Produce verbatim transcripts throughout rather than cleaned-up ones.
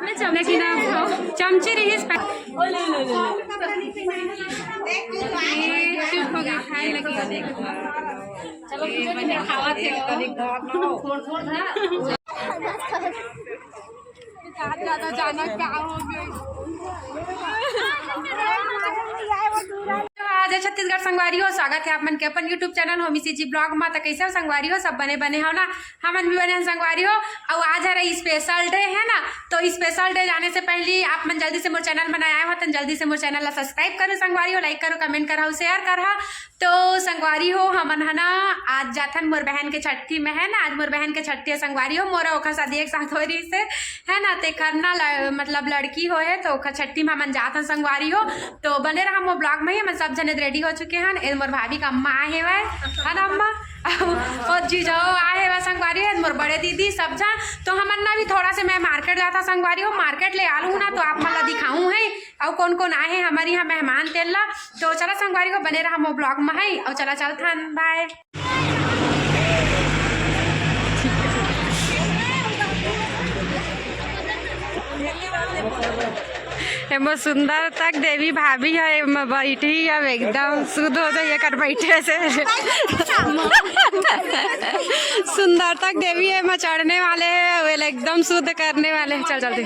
लेकिन अब चमची रहिस। ये चुप हो गई, खाए लगी। चलो, ये बने खावा थे। थोड़, थोड़ था। ज्यादा जाना क्या हो गया? जय छत्तीसगढ़ संगवारी हो, स्वागत है आप मन के अपन YouTube channel Homi CG blog मा। त कैसे हो संगवारी हो, सब बने बने हो ना? हमन भी बने हन संगवारी हो। अउ आज हरे स्पेशल डे है ना, तो स्पेशल डे जाने से पहले आप मन जल्दी से मोर चैनल बनाए आए हो, त जल्दी से मोर चैनल ला सब्सक्राइब करो संगवारी हो, लाइक करो, कमेंट करो, शेयर करो। तो संगवारी हो, हमन ह ना आज जाथन मोर बहन के छट्ठी में, है ना। आज मोर बहन के छट्ठी है संगवारी हो, मोर ओखर शादी एक साथ हो रही से, है ना। ते खरना ल-, मतलब लड़की हो है, तो ओखर छट्ठी में हमन जाथन संगवारी हो। तो बने रहा मोर ब्लॉग में ही। हमन सब जने रेडी हो चुके हन। ए मोर भाभी का अम्मा आए हेवय, है ना अम्मा? और जीजा आए हेवय संगवारी हो, मोर बड़े दीदी सब झन। तो हमन ना भी थोड़ा से मैं मार्केट जाथा संगवारी हो, मार्केट ले आलू ना तो आप मन ला दिखाऊं है। अउ कौन कौन आए हैं हमारे यहाँ मेहमान तेन ला। तो चला संगवारी हो, बने रहा मोर ब्लॉग में है। अउ चला चलथन, बाय। एमा सुंदर तक देवी भाभी है, एमा बैठी है, अब एकदम शुद्ध हो जाइए कर बैठे से। सुंदर तक देवी है, एमा चढ़ने वाले हैं, वे एकदम शुद्ध करने वाले हैं। चल जल्दी।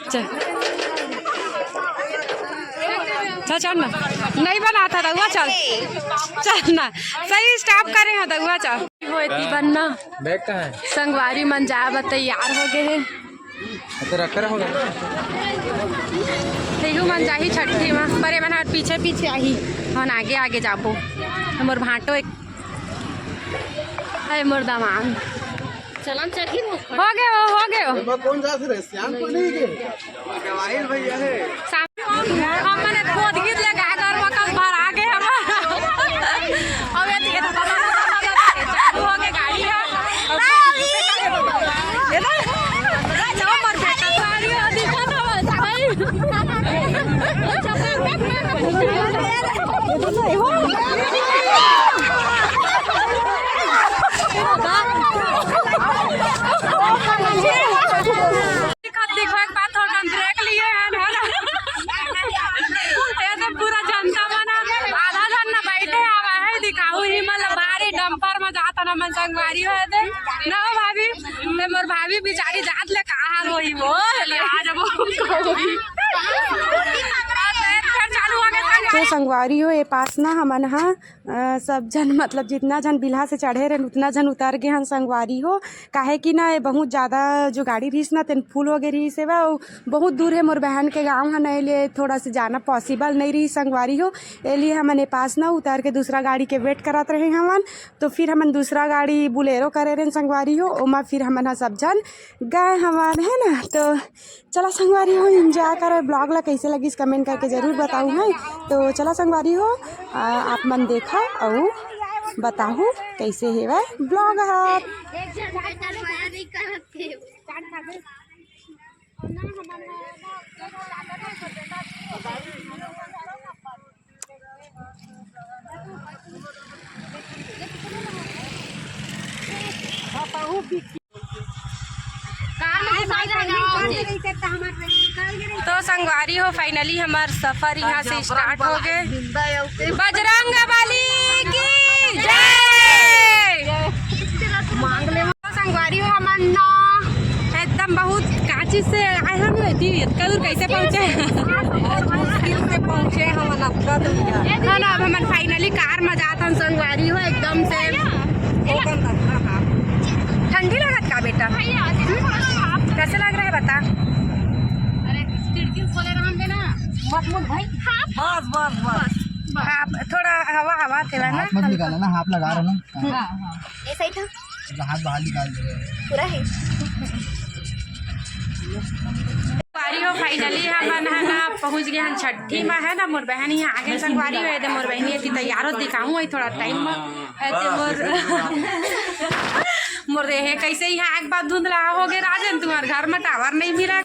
चल। चल, चल ना। नहीं बना था रउआ, चल। चल ना। सही स्टॉप करे हैं रउआ, चल। वो एती बनना। बैग कहाँ है? संगवारी मन जाए बर तैयार हो गए हैं। अच्छा, रख कर हो गया। तेहू मन जाही छट्ठी में, पर एमन हर पीछे पीछे आही, हम आगे आगे जाबो। मोर भांटो एक, अरे मोर दामाद। चलन चढ़ी वो। हो गए हो, हो गए हो। एमा कौन जात रहे? श्याम तो नहीं गए। गवाहिल भैया है। साम-, हम मने खोद गीत ले गा कर वकल भर आगे हम। अब ये, ये तो चालू हो गए गाड़ी है। ये ना, जाओ मर बेटा। गाड़ी है, दिखा ना बस, भाई। दिखत दिखो एक बात थोड़ा देख लिए हैं, है ना? ये तो पूरा जनता मन आधा झन ना बैठे हवा है, दिखाऊ ही मतलब बाहरी डंपर में जाता ना मन संगवारी हो दे ना हो भाभी, ते मोर भाभी बेचारी जात ले का हाल होई वो, ले आ जब कोई। फिर चालू हो गया। तो संगवारी हो, ए पास ना हमन हा अ, सब झन मतलब जितना झन बिल्हा से चढ़े रहेन उतना झन उतर गे हन संगवारी हो, काहे कि ना ये बहुत ज़्यादा जो गाड़ी रहिस ना तेन फुल हो गे रहिस हे, अउ बहुत दूर हे मोर बहन के गाँव ह, नहीं ले थोड़ा से जाना पॉसिबल नहीं रहिस संगवारी हो। ए लिए हमन ए पास ना उतर के दूसरा गाड़ी के वेट करत रहे हवन, तो फिर हमन दूसरा गाड़ी बुलेरो करे रहेन संगवारी हो, ओमा फिर हमन ह सब झन गए हवन, है ना। तो चला संगवारी हो, एंजॉय करो। ब्लॉग ला कैसे लगिस कमेंट करके जरूर बताहू है। तो चला संगवारी हो, आ, आप मन देखा अउ बताहू कैसे हेवय ब्लॉग ह। तो संगवारी हो, finally हमार सफर यहाँ से start हो गए। बजरंग बली की जय। तो संगवारी हो, हमन ना एकदम बहुत काची से आए हम, एती इतना दूर कैसे पहुँचे? बहुत मुश्किल से पहुँचे हम, अब का दुनिया। है ना, अब हमन finally car में जात हन संगवारी हो, एकदम से। ठंडी लगत का बेटा? कैसे लग रहा है बता? अरे खिड़की खोले रहन देना। मत मुझ भाई। हाँ। बस, बस, बस। हाँ, थोड़ा हवा, हवा थे ना। हाथ मत निकालना ना, हाथ लगा रहे ना। हाँ, हाँ। ऐसा ही था। मतलब हाथ बाहर निकाल दे रहे हैं। पूरा है। संगवारी हो, finally हमन ह ना पहुँच गए हन छट्ठी में, है ना। मोर बहन यहाँ आगे संगवारी हो, एदे मोर बहन ये तैयार हो, दिखाऊँ है थोड़ा time में। है तो मोर, मोर देहे कैसे यहाँ एक बार धुंधला हो गए राजन, तुम्हारे घर में tower नहीं मिला।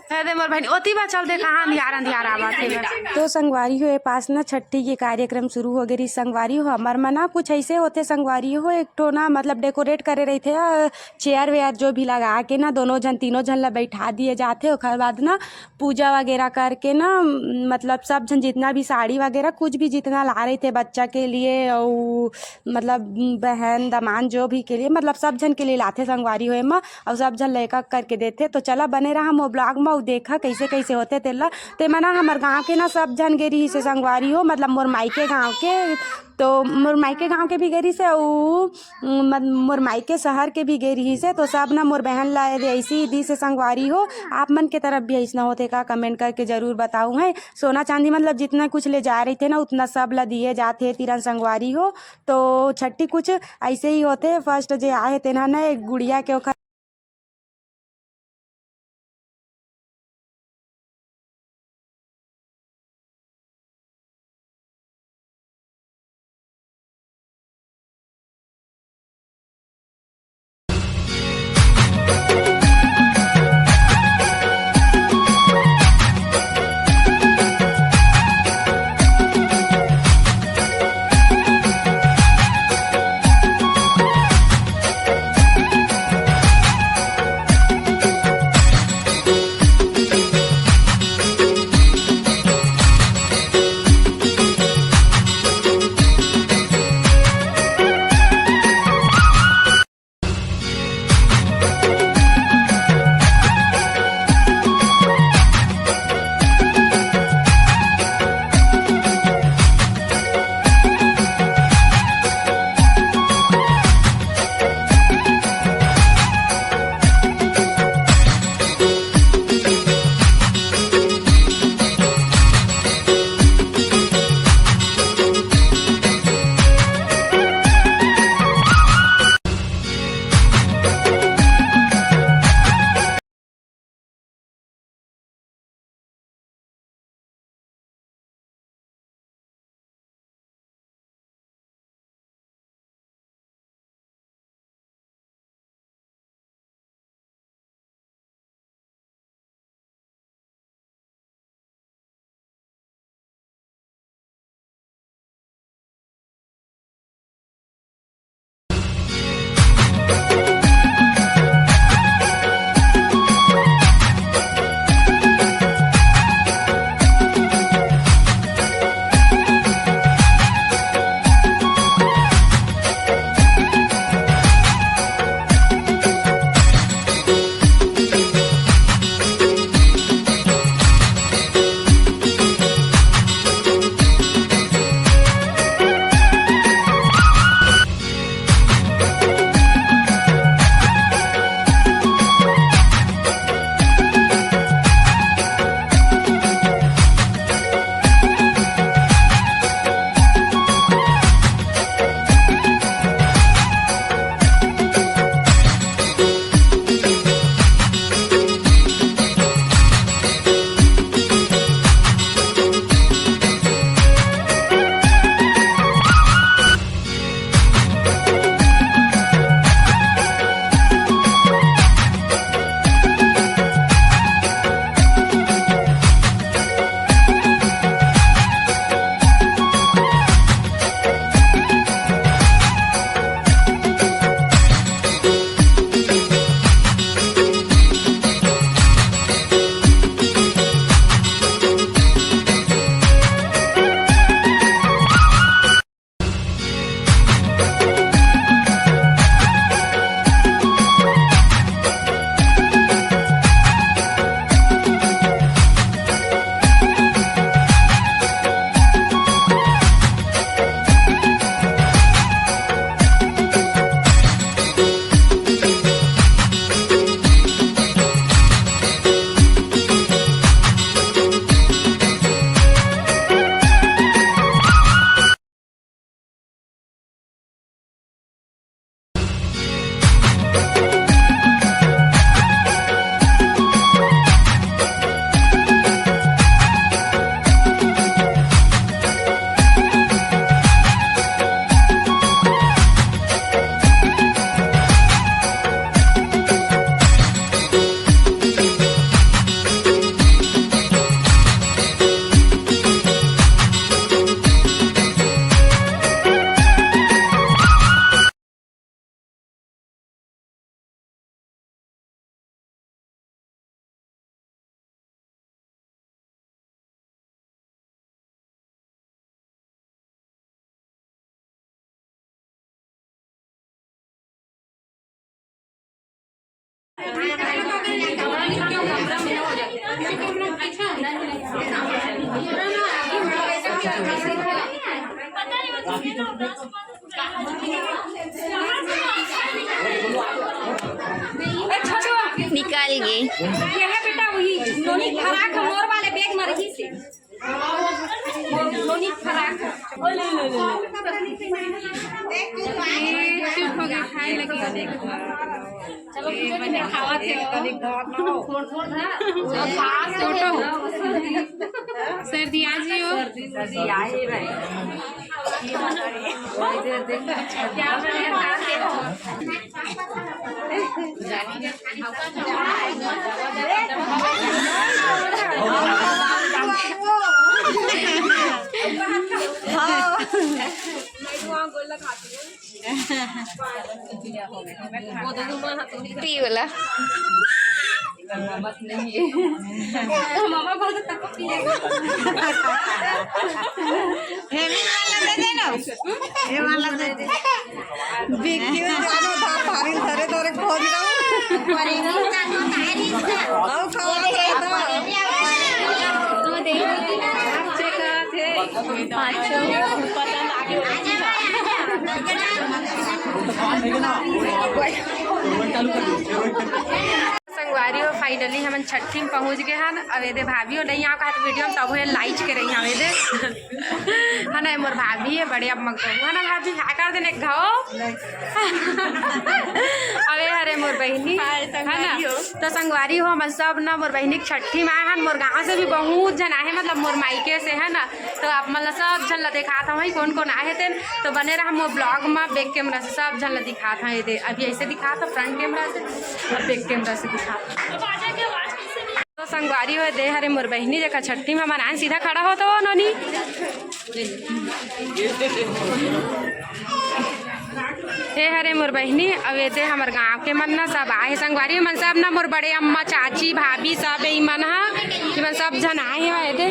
दे मोर बहन, ओती बा, चल दे, कहाँ अंधियार अंधियार आवत हे। तो संगवारी हो, ए पास ना छट्ठी के कार्यक्रम शुरू हो गे रहिस संगवारी हो। हमर मना कुछ ऐसे होथे संगवारी हो, एक ठो ना मतलब डेकोरेट करे रहिथे, अ, चेयर वेयर जो भी लगा के ना दोनों झन तीनों झन ला बैठा दिए जाथे। ओखर बाद ना पूजा वगैरह करके ना, मतलब सब झन जितना भी साड़ी वगैरह कुछ भी जितना ला रहिथे बच्चा के लिए, अउ मतलब बहन दमान जो भी के लिए, मतलब सब झन के लिए लाथे संगवारी हो एमा, अउ सब झन लेका करके देथे। तो चला बने रहा मोर ब्लॉग में, अउ देखा कैसे कैसे होथे तेला। ते मना हमर गाँव के ना सब झन गे रहिस हे संगवारी हो, मतलब मोर मायके गाँव के, तो मोर मायके गाँव के भी गे रहिस हे, अउ मत-, मोर मायके शहर के भी गे रहिस हे। तो सब ना मोर बहन ला ऐसी दिस हे संगवारी हो। आप मन के तरफ भी ऐसना होथे का, कमेंट करके जरूर बताऊ है। सोना चांदी मतलब जितना कुछ ले जा रहिथे ना, उतना सब ला दिए जाथे तिरन संगवारी हो। तो छट्ठी कुछ ऐसे ही होथे। फर्स्ट जे आहे तेना ना एक गुड़िया के ओखर निकल गे। ये है बेटा, वही नोनी फराक मोर वाले बैग में रही से। नोनी फराक। ये चुप हो गए, खाए लगे। चलो, ये बने खावा थे। फोड़, फोड़ था। फोटो। सर्दी आ जियो। सर्दी आ ही भाई। पी वाला। मामा बोल तो तब पिएगा। हेमी वाला दे दे ना। ये वाला दे दे। बिक्की में जानो था, थारी धरे धरे खोज रहा हूँ। आओ, खाओ, खाओ। पाँच सौ। पसंद आ गया। संगवारी हो, finally हमन छट्ठी में पहुंच गए हन। अब एदे भाभी हो नहीं आओ कहत वीडियो में, तब लाइच के रही हवे दे। है ना, मोर भाभी है, बड़े अम्मा के बहू है ना भाभी, हाय कर देने घाव। अबे हरे मोर बहिनी, हाय है ना? संगवारी हो। तो संगवारी हो, हमन सब ना मोर बहिनी के छट्ठी में आए हन। मोर गाँव से भी बहुत जन आए हैं, मतलब मोर मायके से, है ना। तो आप मन ला सब झन ला दिखात हवं, कौन कौन आए हे तेन। तो बने रहा मोर vlog में, back camera से सब झन ला दिखात हवं। ये दे, अभी ऐसे दिखात हवं front camera से, अब back camera से दिखात हवं। तो संगवारी हो, दे हरे मोर बहिनी जेकर छट्ठी में हमन आन, सीधा खड़ा हो तो नोनी। ए हरे मोर बहिनी, अब एदे हमर गांव के मन ना सब आए हे संगवारी मन, सब ना मोर बड़े अम्मा, चाची, भाभी, सब ए मन हा, ये मन सब झन आए हे। एदे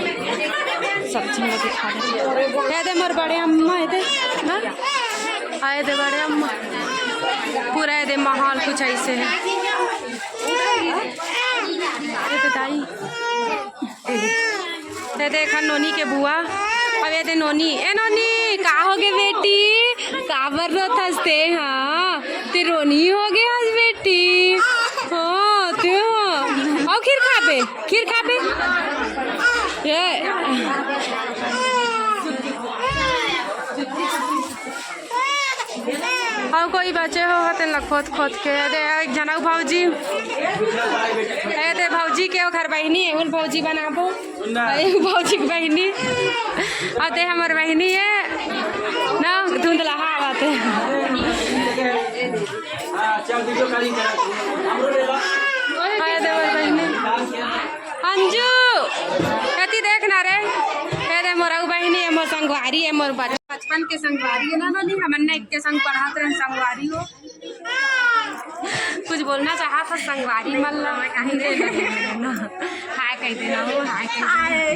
सब झन ला दिखा दे। एदे मोर बड़े अम्मा, एदे, हाँ? आ एदे बड़े अम्मा, पूरा एदे माहौल कुछ ऐसे है। एदे दाई। ए दे, ए दे, एखर नोनी के बुआ। अब ए दे नोनी, ए नोनी, का होगे बेटी? काबर रोथस ते? हाँ, ते रोनी होगे हस बेटी। हाँ, ते हाँ। अउ खीर खाबे, खीर खाबे। ए। अउ कोई बचे हो, हतेन ला खोद खोद के। ए दे, एक झन अउ भौजी। ए दे, भौजी के ओखर बहिनी हे, उन भौजी बनाबो। ना। ए भौजी के बहिनी। अउ ते हमर बहिनी हे। ना, धुंधला, हाँ, बात हे। हाँ, चल, video calling करा। हमरो ले ला। ए दे, हमर बहिनी। अंजू, कति देख ना रे। ए दे, मोर अउ बहिनी हे, मोर संगवारी हे, मोर बच-, बचपन के संगवारी हे ना, नोनी, हमन ने एक के संग पढ़त रहन, संगवारी हो। कुछ बोलना चाहत हस संगवारी मन ला? हाय कह देना हो, हाय कह देना।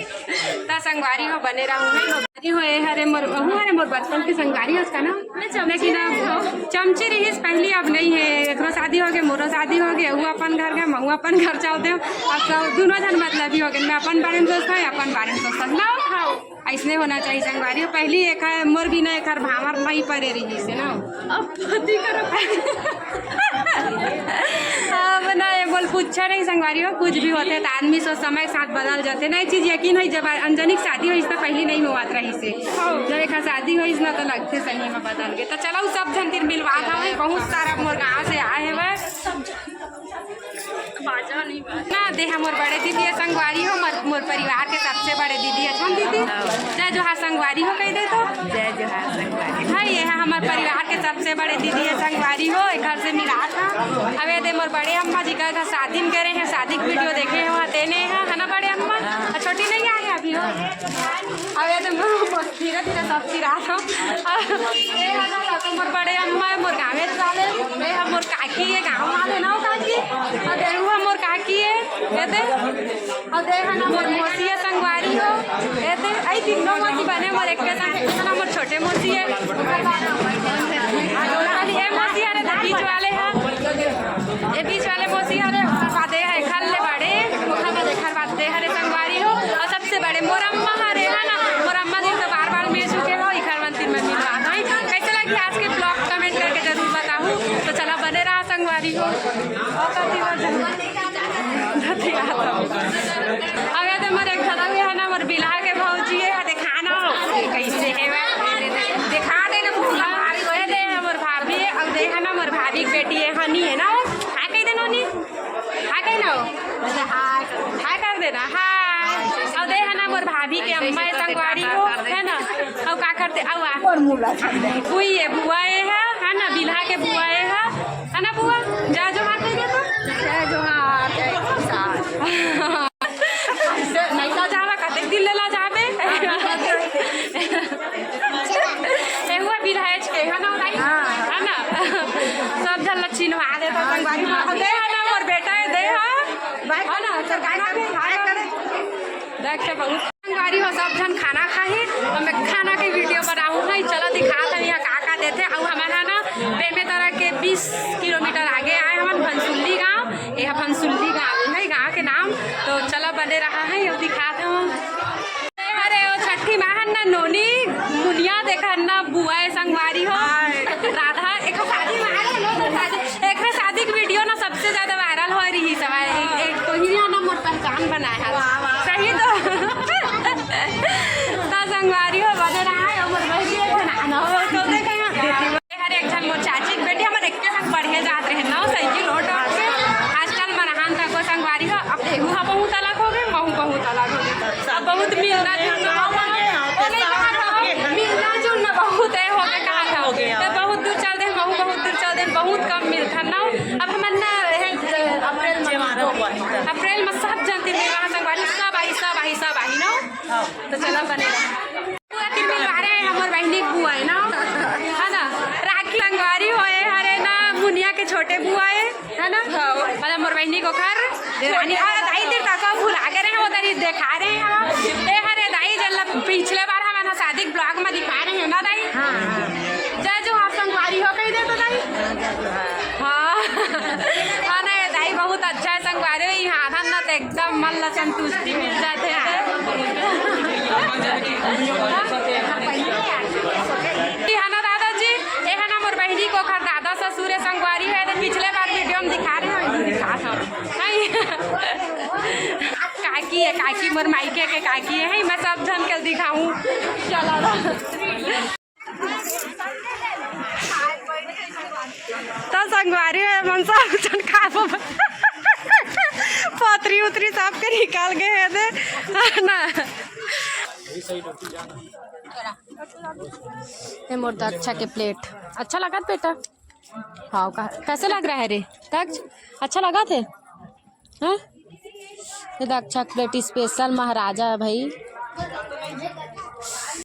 त संगवारी हो, बने रहू। संगवारी हो, ए हरे मोर, ओहू हरे मोर बचपन के संगवारी हस का ना? लेकिन अब चमची रहिस पहली, अब नहीं हे। एकरो शादी होगे, मोरो शादी होगे, ओहू अपन घर गे, महू अपन घर चल देव। अब सब दुनों झन मतलबी होगे, मैं अपन बारे में सोचता हूँ, अपन बारे में सोचता हूँ ना। अइसने होना चाहिए संगवारी हो। पहली एखर, मोर बिना एखर भांवर नहीं परे रहिस हे ना। अब पति करो। अब ना, ये बोल पूछा नहीं संगवारी हो, कुछ भी होथे त आदमी सोच समय के साथ बदल जाथे ना। ये चीज यकीन होइस, जब अंजनी के शादी होइस त पहली नहीं होवत रहिस हे। जब एखर शादी होइस ना त लगथे सही में बदल गे। त चलो सब झन तीर मिलवा था, बहुत सारा मोर गाँव से आए हवय। बाजा नहीं बाजा। ना, दे हा मोर बड़े दीदी हे संगवारी हो, मोर, मोर परिवार के सबसे बड़े दीदी हे, अच्छा दीदी? जय जोहार संगवारी हो, कह दे तो। जय जोहार संगवारी। हाँ, ये हा हमर परिवार के सबसे बड़े दीदी हे संगवारी हो, एखर से मिला था। अब ए दे मोर बड़े अम्मा जी का घर शादी में करे हे, शादी के video देखे हो, तेने हा, है ना बड़े अम्मा? अउ छोटी नहीं आए हे अभी हो। अब ए दे मोर, मोर धीरे धीरे सब चिरा था। अब ये हा ना, मोर बड़े अम्मा हे, मोर गाँवे वाले, ये हा मोर काकी हे, गाँव वाले ना हो काकी। अउ देहू हा मोर काकी हे, ए दे। अउ दे हा ना मोर मौसी हे संगवारी हो, ए दे, अई तीनों मौसी बने मोर एक के संग, ये हा ना मोर छोटे मौसी हे। खाली ये मौसी हरे, बीच वाले हा, ये बीच वाले मौसी हरे, ओकर बाद ये हे। हाय। अउ दे हे ना मोर भाभी के अम्मा ए संगवारी हो, हे ना? अउ का करथे? अउ आ। मोर मुला छन दे। उई ए बुआ ए हा, हे ना? बिल्हा के बुआ ए हा, हे ना बुआ? जय जोहार कहि दे तो। जय जोहार, जय किसान। नइ ला जावा, कतेक दिन ले ला जाबे? ए हुआ बिल्हा एच के, हे ना दाई? हाँ। हे ना? सब झन ला चिन्हवा देथे संगवारी हो। दे हे ना मोर बेटा ए, दे हा। हे ना? तो गाना भी, गाना भी। देख के बहुत संगवारी हो, सब झन खाना खाही, हम खाना के वीडियो बनाहूँ है। चलो दिखात हन इहाँ का का देथे। अउ हमन ह ना बेमेतरा के बीस किलोमीटर आगे आए हमन, भनसुल्ली गाँव। ये ह भनसुल्ली गाँव है, गाँव के नाम। तो चलो बने रहा है, ये दिखात हन। अरे ओ छठी माहन ना नोनी मुनिया देखन ना बुआ ए संगवारी हो। राधा एक शादी में आ रहे लोग, शादी एकरे शादी के वीडियो ना सबसे ज्यादा वायरल होय रही सब। एक, एक तो ही ना मोर पहचान बनाए है। वाह, वाह। सही तो। त संगवारी हो बने रहा है, हमर बहिनी एक जना ना हो, तो देखे हैं। हर एक झन मोर चाची के बेटी, हमर एक के संग पढ़े जात रहे ना, साइकिल ऑटो के। आजकल मनहान तक वो संगवारी हो, अब एहू हा बहुत अलग हो गए, महू बहुत अलग हो गए। अब बहुत मिलना जुलना हो गया। ओ नहीं, कहाँ था? मिलना जुलना बहुत है हो गया, कहाँ था? हो गया। तो बहुत दूर चल दे, महू बहुत दूर चल दे, बहुत कम मिलथन ना। अब हमन ना, ए, अप्रैल में, अप्रैल में सब जनती मिलवा संगवारी, सब आई, सब आई, सब आई ना। तो चला बने रहा। पूरा दिन मिलवा रहे हैं, हमर बहिनी के बुआ है ना, है ना? राखी संगवारी होए हरे ना, मुनिया के छोटे बुआ है, है ना? हाँ। मतलब मोर बहिनी के ओखर देरानी, अउ दाई तीर तक भुला गे रहे, वो तरी देखा रहे हैं हम। ए हरे दाई, जब पिछले बार हमन शादी के ब्लॉग में दिखा रहे हैं ना दाई? हाँ, हाँ। जय जोहार संगवारी हो, कहि दे तो दाई। हाँ। हाँ ना, ये दाई बहुत अच्छा है संगवारी हो, यहाँ आथन ना तो एकदम मन ला संतुष्टि मिल जाथे। कि है ना दादाजी, ये है ना मोर बहिनी के ओखर दादा ससुर है संगवारी है, तो पिछले बार वीडियो में दिखा रहे हैं, दिखा था। नहीं। काकी है, काकी मोर मायके के काकी है, मैं सब झन के दिखाऊं। चला। त संगवारी हो, मन सब झन खाबो। पतरी उतरी सबके निकाल के हे दे, है ना? ये मोर दक्षा के प्लेट अच्छा लगत बेटा? हाँ, का, कैसे लग रहा है रे दक्ष? अच्छा लगत हे? हाँ? ये दक्षा के प्लेट स्पेशल महाराजा है भाई।